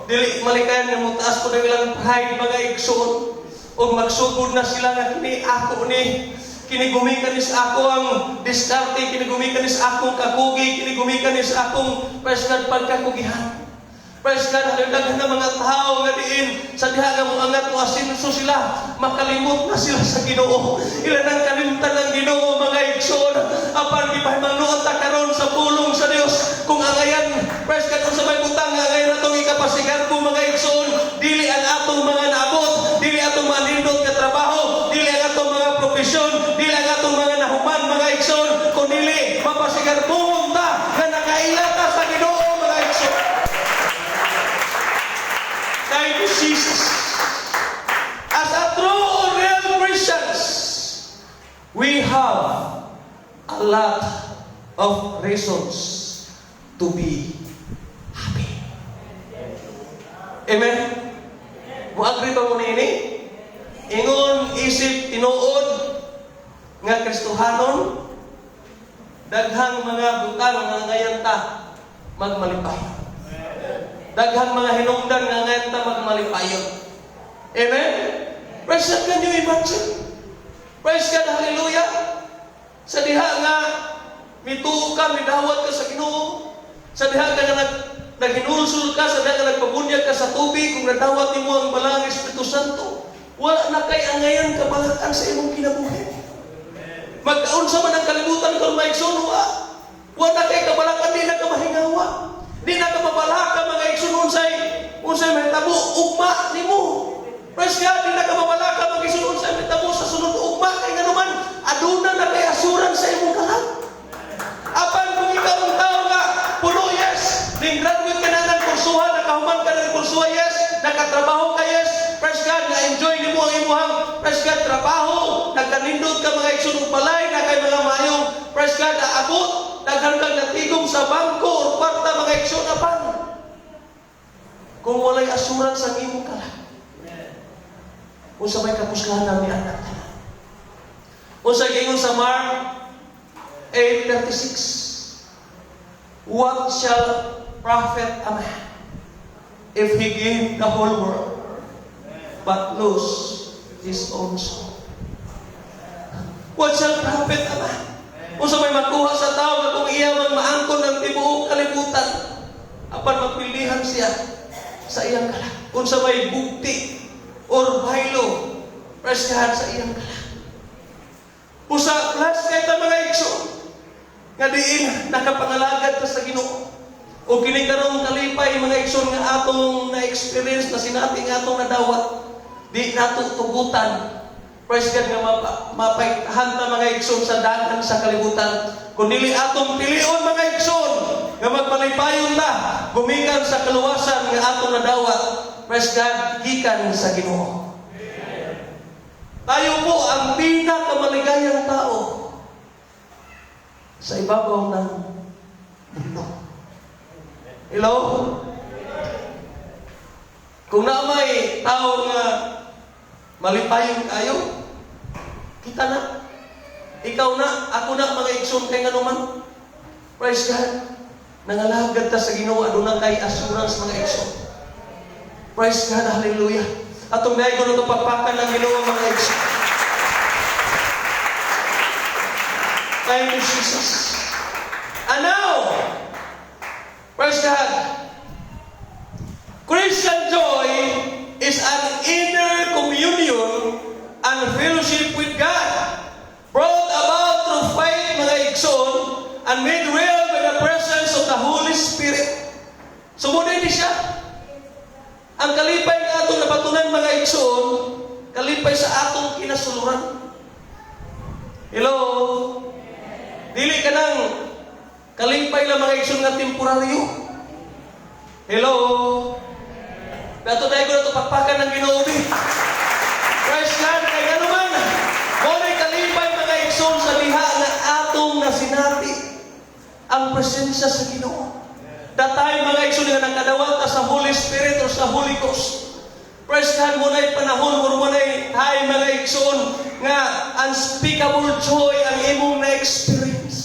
Dili malikayan nga mutaas po ang ilang pride, mga igsoon. Ug magsugod na sila nga kini ako ni, kini gumikan ni sa ako ang diskarte, kini gumikan ni sa akong kakugi, kini gumikan ni sa akong, praise God, pagkakugihan. Praise God, hallelujah, daghan na mga tao nga diin sa diha nga moangat, mo asinso sila, makalimot na sila sa Ginoo. Ila nang kalimtan ang Ginoo, mga igsoon. Apan gipahimangnoan ta karon sa pulong sa Dios kung angayan, praise God, unsa may butang nga angayan atong ikapasigarbo, mga igsoon, dili ang atong mga naabot, dili atong mga nindot nga trabaho, dili ang atong mga profesyon, dili ang atong mga nahuman, mga igsoon, kundi mapasigarbohon ta nga nakaila ta sa Ginoo, mga igsoon. Thank you, Jesus. As a true or real Christians, we have a lot of reasons to be happy. Amen? Mo-agree ba mo niini? Ingon isip tinuod nga Kristohanon, daghang mga butang nga angayan ta magmalipay. Daghang mga hinungdan nga angayan ta magmalipayon. Amen? Praise God, can you imagine? Praise God, hallelujah. Sa diha nga mituo ka, midawat ka sa Ginoo. Sa diha ka nga naghinulsol ka, sa diha nga nagpabunyag ka sa tubig, kung nadawat nimo ang Balaang Espiritu Santo, wala na kay angayan kabalakan sa imong kinabuhi. Magkaunsa man ang kalibutan karon, mga igsoon, wa. Wa na kay kabalakan, di na ka mahingawa. Di na ka mabalaka, mga igsoon, unsay mahitabo ugma nimo. Praise God, di na ka mabalaka, mga igsoon, unsay mahitabo sa sunod ugma kay nganuman aduna na kay assurance sa imong kalag. Apan kung ikaw ang tao nga puno, yes, ning graduate ka na ng kursuhan, nakahuman ka na ng kursuhan, yes, nakatrabaho ka, yes, praise God, na-enjoy nimo ang imuhang, praise God, trabaho, nagkanindot ka, mga igsoon, og balay, na kay mga mayong, praise God, naabot, daghan kang natigom sa bangko or kwarta, mga igsoon, apan kung walay assurance ang imong kalag, unsa may kapuslan ni anak tanan? Unsa giingon sa Mark 8:36? What shall profit a man if he gain the whole world but lose his own soul? What shall profit a man? Unsa may makuha sa tao nga kung iya man maangkon ang tibuok kalibutan, apan mapildihan siya sa iyang kalag? Unsa may bugti or baylo, praise God, sa iyang kalag? Usa plus kay ta, mga igsoon, nga diin nakapangalagad ta sa Ginoo. O kini karong kalipay, mga igsoon, nga atong na-experience na sinati nga atong nadawat, di nato tugutan, praise God, nga mapaitahan ta, mga igsoon, sa dagan sa kalibutan. Kun dili atong pilion, mga igsoon, nga magpalipayon ta gumikan sa kaluwasan nga atong nadawat, praise God, gikan sa Ginoo. Tayo po ang pinakamaligayang tao sa ibabaw ng mundo. Hello? Kung na may tao nga malipayon kayo, kita na. Ikaw na, ako na, mga igsoon, kay nganuman, praise God, nangalagad ta sa Ginoo, aduna kay assurance, mga igsoon. Praise God, hallelujah. Atong dahil ko na pakpakan ng Ginoo, mga igsoon. Thank you, Jesus. And now, praise God, Christian joy is an inner communion and fellowship with God, brought about through faith, mga igsoon, and made real by the presence of the Holy Spirit. So, mao ni siya. Ang kalipay nga atong nabatunan, mga igsoon, kalipay sa atong kinasuluran. Hello? Dili ka nang kalipay lang, mga igsoon, nga temporaryo. Hello? Pero dahil ko na ito pakpakan ng Ginoo. Praise God, kay ano man, mao kalipay, mga igsoon, sa diha nga atong nasinati ang presensya sa Ginoo. That time, mga igsoon, nga nakadawat ta sa Holy Spirit or sa Holy Ghost. Praise God, mao na'y panahon, mao na'y time, mga igsoon, nga unspeakable joy ang imong na-experience.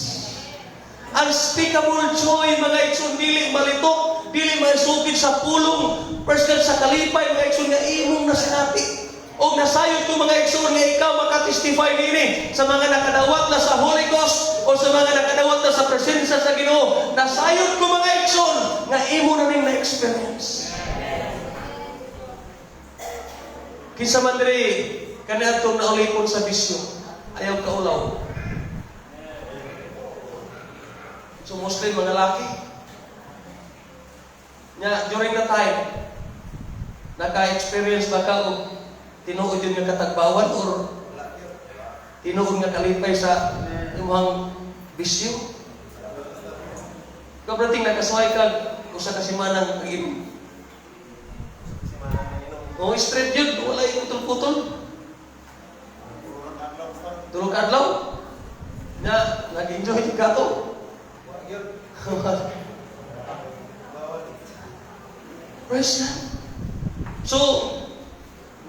Unspeakable joy, mga igsoon, dili malitok, dili maisugid sa pulong. Praise God, sa kalipay, mga igsoon, nga imong nasinati. O nasayod ko, mga igsoon, nga ikaw makatestify nini sa mga nakadawat na sa Holy Ghost o sa mga nakadawat na sa presensya sa Ginoo. Nasayod ko, mga igsoon, nga imo na ning na-experience. Kinsa man diri kaniadtong naulipon sa bisyo? Ayaw kaulaw. So mostly mga laki. Nya during the time, naka-experience ba ka og tinuod yun nga katagbawan or tinuod nga kalipay sa imong bisyo? Kabrating nakasuway ka usa ka semanang pag-inom. Oh, straight yun, wala yung putol-putol. Tulo ka adlaw. Na nag-enjoy ka to. Praise God. So,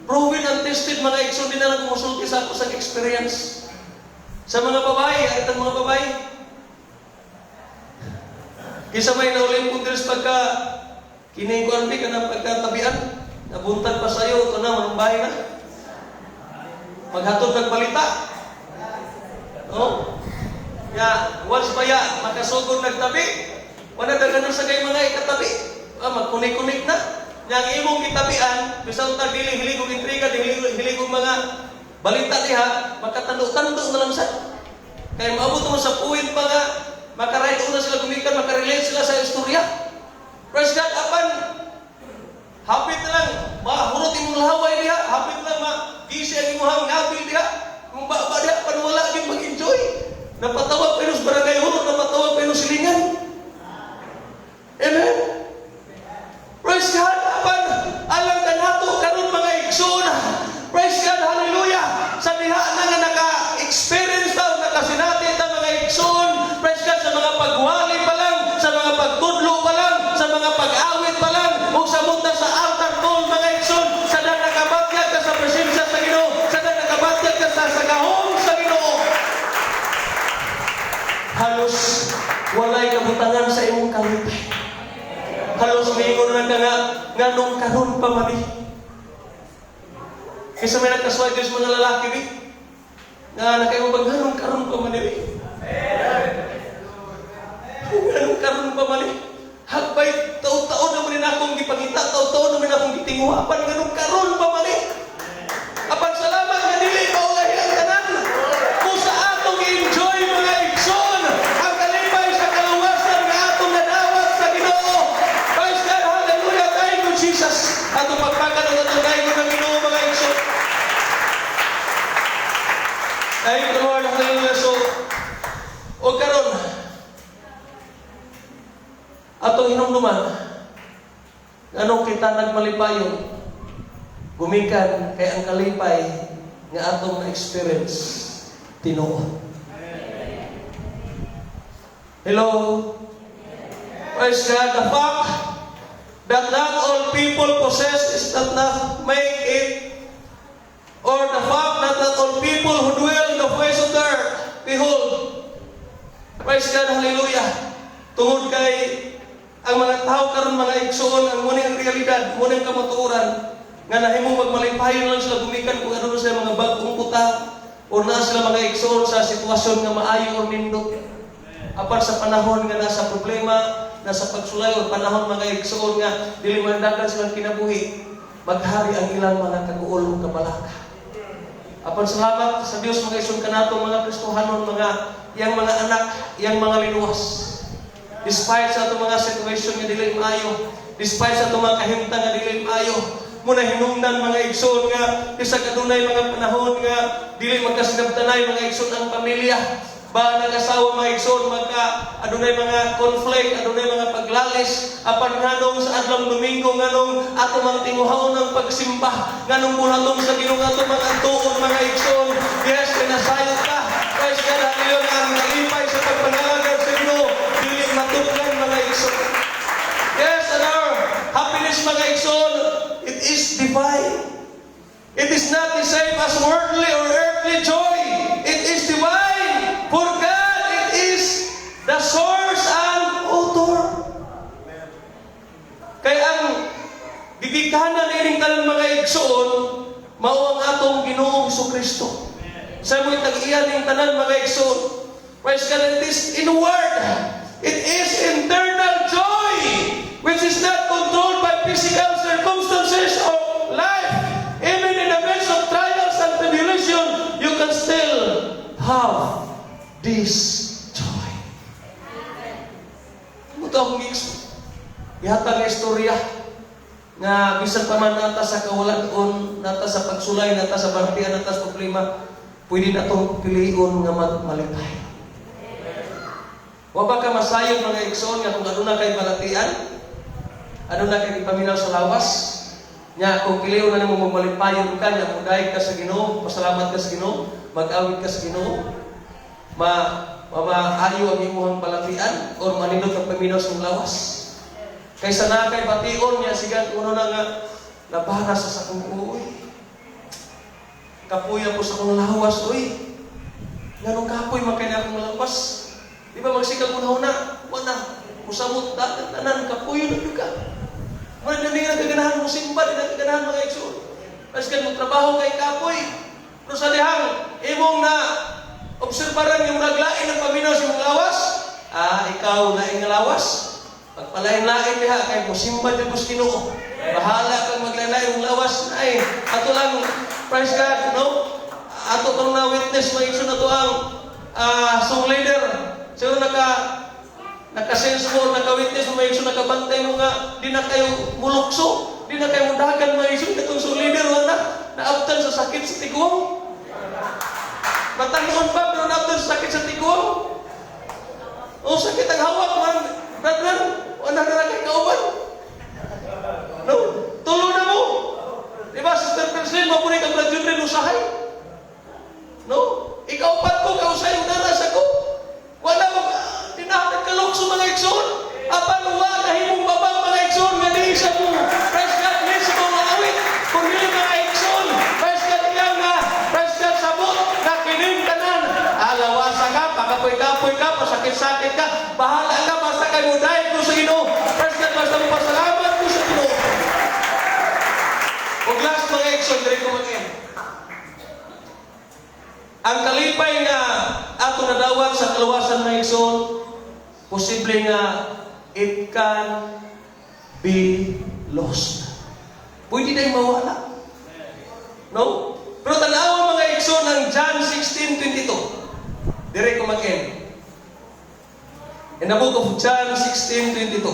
proven and tested, mga igsoon, din na lang kumusulti sa ako sa experience. Sa mga babae, ay itang mga babae. Kisa may naulipon diri sa pagka kining kuan bi kanang pagkatabian, nabuntag pa sayo, ito na, manumbay na. Maghatod kag balita. Oh. Ya, once pa ya, makasugod nagtabi. Wala daganon sa kay mga ikatabi. Ah, magkunik-kunik na. Nya ang imong gitabian, bisan ta dili hiligog intriga, dili hiligog mga balita diha, makatando-tando na lang sa. Kaya maabot mo sa point pa nga, makaride na sila gumikan, makarelate sila sa istorya. Praise God, apan, hapit na lang, mahurot imong laway diha, hapit na lang, magisi ang imong ngabil diha, imong baba diha, panwala yung mag-enjoy. Napatawag pa sa barangay hurot, napatawag pa silingan. Amen? Praise God, apan, alam ka nato, karon, mga igsoon. Praise God, hallelujah. Sa diha na nga naka-experience ta, nakasinati ta, mga igsoon. Praise God, sa mga pagwali pa lang, sa mga pagtudlo pa lang, sa mga pag-awit pa lang, ug sa munta sa altar call, mga igsoon, sa dang nakabatyag ka sa presensya sa Ginoo, sa dang nakabatyag ka sa gahom sa Ginoo. Halos walay kabutangan sa imong kalipay. Halos miingon na ka nga, nganong karon pa man ni? Kaysa may nagkasway Diyos mga lalaki, bi. Nga nakayo bang nganong karon pa man ni? Nganong karon pa man eh? Hagbay, taon-taon naman din akong gipangita, taon-taon naman akong gitinguha, apan nganong karon pa man eh? Apan salamat nga dili maulahi ang tanan. Kung sa atong enjoy, mga igsoon, ang kalipay sa kaluwasan nga atong nadawat sa Ginoo. Praise God, hallelujah, thank you, Jesus. Atong pagpakan ang atong daygon ng Ginoo, mga igsoon. Thank you, Lord, hallelujah. So, o karon, atong hinumduman, nganong kita nagmalipayon, gumikan kay ang kalipay nga atong na-experience tinuod. Hello? Praise God. The fact that not all people possess is not not make it, or the fact that not all people who dwell in the face of the earth, behold, praise God, hallelujah. Tungod kay ang mga tao karon, mga igsoon, ang muni ang realidad, muni ang kamatuoran, nga nahimong magmalipayon lang sila gumikan kung ano na sila mga bagong butang, o na sila, mga igsoon, sa sitwasyon nga maayo or nindot. Apan sa panahon nga nasa problema, nasa pagsulay o panahon, mga igsoon, nga dili mandagan silang kinabuhi, maghari ang ilang mga kaguol o kabalaka. Apan salamat sa Dios, mga igsoon, kanato mga Kristohanon, mga iyang mga anak, iyang mga linuwas. Despite sa atong mga situation nga dili maayo, despite sa atong mga kahimtang nga dili maayo, muna hinungdan, mga igsoon, nga bisag adunay mga panahon nga dili magkasinabtanay, mga igsoon, ang pamilya ba, nag-asawa, mga igsoon, magka adunay mga conflict, adunay mga paglalis, apan nganong sa adlong Domingo, nganong ato mang tinguhaon ang pagsimba, nganong buhaton sa Ginoo ato mga antuon, mga igsoon, yes, kinasayot ka. Praise God, hallelujah, ang kalipay sa pagpangalagad sa Ginoo dili matuplan, mga igsoon. Yes, and our happiness, mga igsoon, it is divine. It is not the same as worldly or earthly joy. It is divine. For God, it is the source and author. Kaya ang gigikanan nining tanan, mga igsoon, mao ang atong Ginoong Kristo. Sa mo'y tag-iya ning tanan, mga igsoon. Praise God, it is inward. It is internal joy, which is not controlled by physical circumstances of life. Even in the midst of trials and tribulation, you can still have this joy. Ito akong igsoon. Ihatag nga istorya nga bisan pa man nata sa kawalan, nata sa pagsulay, nata sa balatian, nata sa problema, pwede na itong pilion nga magmalipay. Wa ba ka masayod, mga igsoon, nga kung aduna kay balatian, aduna kay ipaminaw sa lawas, nya kung pilion na nimo magmalipayon ka, nya mudayeg ka sa Ginoo, pasalamat ka sa Ginoo, mag-awit ka sa Ginoo, ma maayo ang imong balatian or manindot ang paminaw sa imong lawas. Kaysa na kay bation niya sigan uno na nga nabara sa akong uoy. Kapuya po sa akong lawas, uy. Nganong kapoy man kay na akong lawas? Di ba magsikag una-una? Wala. Musamot dagat tanan, kapuyo na jud ka. Mura na nga kaganahan mo simba, di na kaganahan, mga igsoon. Maski mo trabaho kay kapoy. Pero sa dihang imong na obserbaran yung naglain ng paminaw sa imong lawas, ikaw lain nga lawas. Pagpalain-lain diha kay musimba jud ko sa Ginoo. Bahala kang maglain-lain imong lawas ay ato lang, praise God, no? Ato tong na witness, mga igsoon, ato ang song leader. Siguro naka-sense mo, naka-witness mo, mga igsoon, nakabantay mo nga di na kayo mulukso, di na kayo mudagan, mga igsoon, katong song leader wala naabtan sa sakit sa tiguang. Matanoon pa pero naabtan sa sakit sa tiguang. O sakit ang hawak man, brethren, wala na kay kauban. No, tulo na mo. Di ba, Sister Perslin, mapuni kang graduate rin usahay. No? Ikaw pat ko, kausay yung naras ako. Wala mo, di na kalukso, mga igsoon. Apan wa nahimong babang, mga igsoon, nga di isa mo. Praise God, mismo nga awit. Kung dili, mga igsoon, praise God, iyang nga, praise God, sabot, na kining tanan. Alawasa ka, pakapoy-kapoy ka, pasakit-sakit ka, bahala ka, basta kay mo dahil ko sa Ginoo. Praise God, basta mo pasalamat ko sa Ginoo. O last, mga igsoon, diri ko mag-end. Ang kalipay nga ato nadawat. pagdawat sa kaluwasan, mga igsoon, posible nga it can be lost. Pwede na mawala. No? Pero tanawa, mga igsoon, ang John 16:22. Dire ko mag-end. In the book of John 16:22.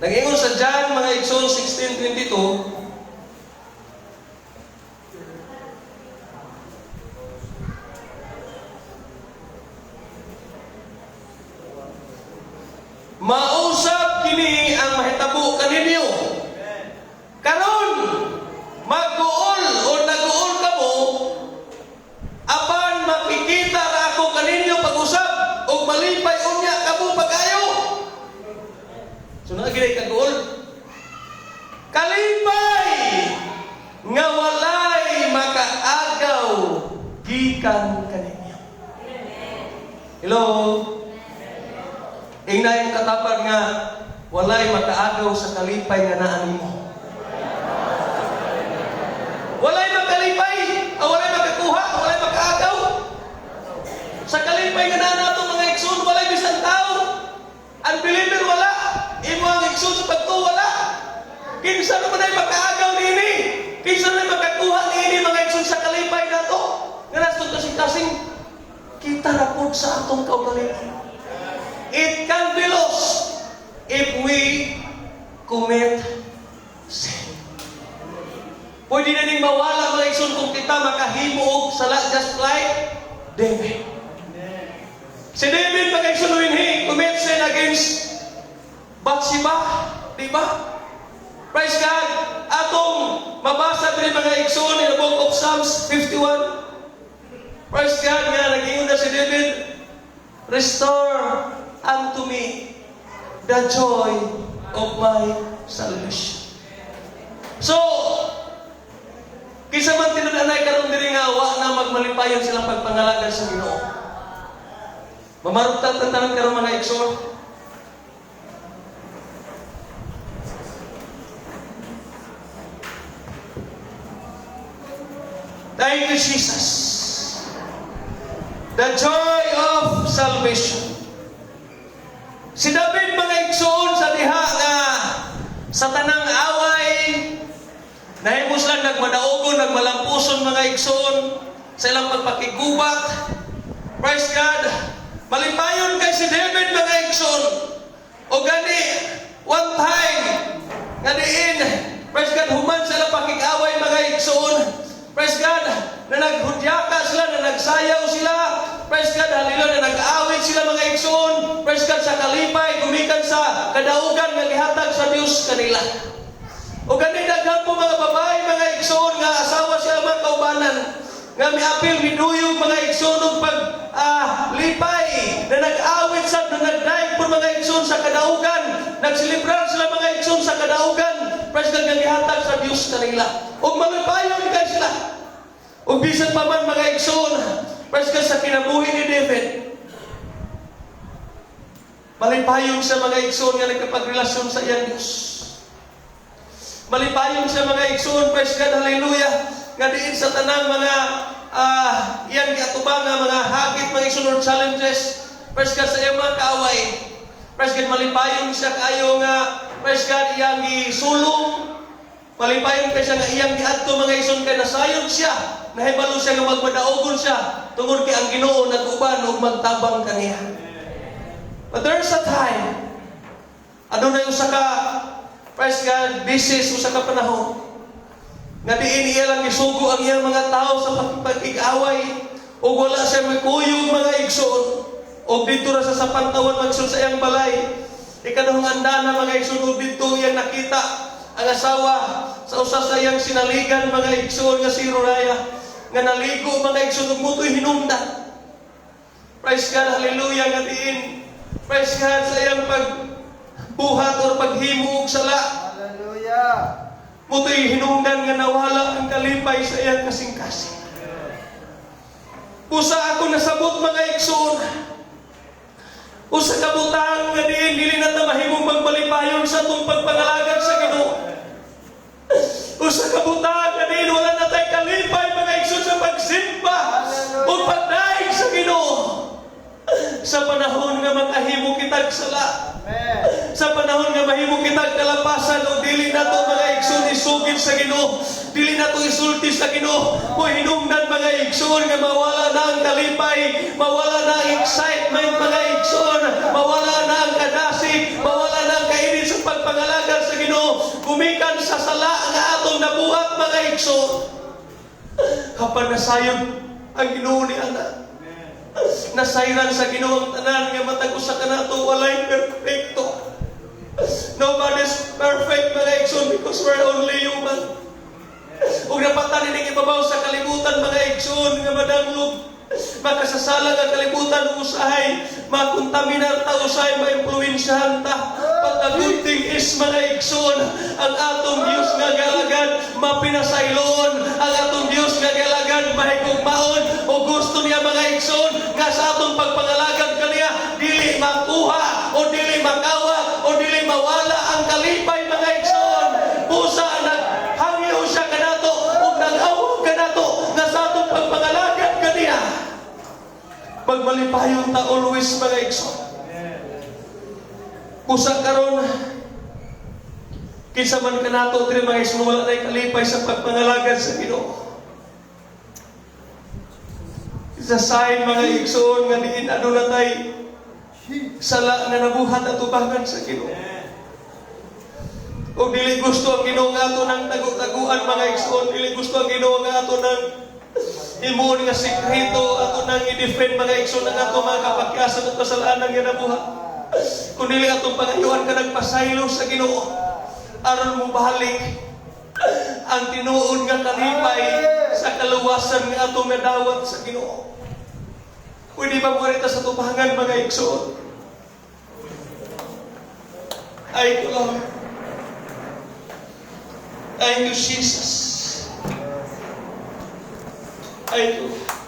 Nag-ingon sa John, mga igsoon, 16:22, "Mausap kini ang mahitabo kaninyo. Karon magguol o naguol kamo, apan makikita ra ako kaninyo pag-usab ug malipay unya kamo pag-ayo." So naa gyud kaguol. Kalipay nga walay makaagaw gikan kaninyo. Hello? Ingna imong katapad nga walay makaagaw sa kalipay nga naa nimo. Walay makalipay, ah, walay makakuha, walay makaagaw. Sa kalipay nga naa nato, mga igsoon, walay bisan tao. Unbeliever wala, imo ang igsoon sa pagtuo wala. Kinsa naman ay makaagaw niini? Kinsa naman makakuha niini, mga igsoon, sa kalipay nato? Nga nasa kasing-kasing kita ra pod sa atong kaugalingon. It can be lost if we commit sin. Pwede na ning mawala, mga igsoon, kung kita makahimo og sala just like David. Si David, mga igsoon, when he commit sin against Bathsheba, di ba? Praise God! Atong mabasa diri, mga igsoon, in the book of Psalms 51. Praise God nga nag-ingon na si David, "Restore unto me the joy of my salvation." So, kinsa man tinud-anay karon diri nga wa na magmalipayon silang pagpangalagad sa Ginoo? Mamarugtang tanan karon, mga igsoon. Thank you, Jesus. The joy of salvation. Si David, mga igsoon, sa diha nga sa tanang away, nahimo sila nagmadaogon, nagmalampuson, mga igsoon, sa ilang pagpakigubat. Praise God. Malipayon kay si David, mga igsoon. O gani, one time, nga diin, praise God, human sa ilang pakig-away, mga igsoon. Praise God, na naghudyaka sila, na nagsayaw sila. Praise God, hallelujah, na nag-awit sila, mga igsoon. Praise God, sa kalipay, gumikan sa kadaugan nga gihatag sa Dios kanila. O gani daghan po mga babae, mga igsoon, nga asawa siya mga kaubanan nga miapil, miduyog, mga igsoon, og pag lipay na nag-awit sa na nagdaig po, mga igsoon, sa kadaugan, nagselebrar sila, mga igsoon, sa kadaugan, praise God, nga gihatag sa Dios kanila ug malipayon kay sila. Ug bisan pa man, mga igsoon, praise God, sa kinabuhi ni David, malipayon sa mga igsoon nga nagkapagrelasyon sa iyang Dios. Malipayon sa mga igsoon, praise God, hallelujah, nga diin sa tanang mga iyang giatubang nga mga hagit, mga igsoon, or challenges, praise God, sa iyang mga kaaway. Praise God, malipayon siya kaayo nga, praise God, iyang gisulong. Malipayon kay siya nga iyang giadto, mga igsoon, kay nasayon siya, nahibalo siya nga magmadaogon siya, tungod kay ang Ginoo nag-uban ug magtabang kaniya. But there's a time, adunay usa ka, praise God, this is usa ka panahon nga diin iya lang gisugo ang iyang mga tao sa pagkikig-away ug wala siya makuyog, mga igsoon. Ug didto ra sa pantawan, mga igsoon, sa iyang balay. Ikaduhang andana, mga igsoon, ug didto iyang nakita ang asawa sa usa sa iyang sinaligan, mga igsoon, nga si Uriah, nga naligo, mga igsoon, ug mao to'y hinungdan. Praise God, hallelujah, nga diin, praise God, sa iyang pagbuhat or paghimo og sala. Hallelujah. Mao to'y hinungdan nga nawala ang kalipay sa iyang kasing-kasing. Usa ako nasabot, mga igsoon. Usa ka butang nga diin dili na ta mahimong magmalipayon sa atong pagpangalagad sa Ginoo. Usa ka butang nga diin wala na tay kalipay, mga igsoon, sa pagsimba o pagdayeg. Sa panahon nga makahimo kitag sala, Amen. sa panahon nga mahimo kitag kalapasan o dili nato, mga igsoon, isugid sa Ginoo, dili nato isulti sa Ginoo, mohinungdan, mga igsoon, nga mawala na ang kalipay, mawala na ang excitement, mga igsoon, mawala na ang kadasig, mawala na ang kainit sa pagpangalagad sa Ginoo gumikan sa sala nga atong nabuhat, mga igsoon. Apan nasayod ang Ginoo ni ana. Nasayran sa Ginoo ang tanan nga matag usa kanato walay perpekto. Nobody's perfect, mga igsoon, because we're only human. Ug napatan ining ibabaw sa kalibutan, mga igsoon, nga madanglog. Makasasala nga kalibutan ug usahay makontaminar ta, usahay maimpluwensyahan ta. But the good thing is, mga igsoon, ang atong Dios nga galagad mapinasaylon, ang atong Dios nga galagad mahigugmaon, o gusto niya, mga igsoon, nga sa atong pagpangalagad kaniya dili makuha o dili makawat o dili mawala ang kalipay, mga igsoon. Busa naghangyo siya kanato ug nag-awhag kanato nga sa atong pagpangalagad kaniya pagmalipayon ta always, mga igsoon. Busa karon, kinsa man kanato diri, mga igsoon, wala nay kalipay sa pagpangalagad sa Ginoo, sa sign, mga igsoon, nga diin aduna tay sala nga nabuhat atubangan sa Ginoo. O dili gusto ang Ginoo nga ato nang tagu-taguan, mga igsoon, dili gusto ang Ginoo nga ato nang himuon nga sekreto, ato nang i-defend, mga igsoon, ang ato mga kapakyasan at kasalanan nga nabuhat. Kung dili atong pangayuan ka nagpasaylo sa Ginoo aron mo balik ang tinuod nga kalipay sa kaluwasan nga atong nadawat sa Ginoo. Pwede ba mo sa tubangan, mga igsoon? Thank you, Lord. Thank you, Jesus. Thank you.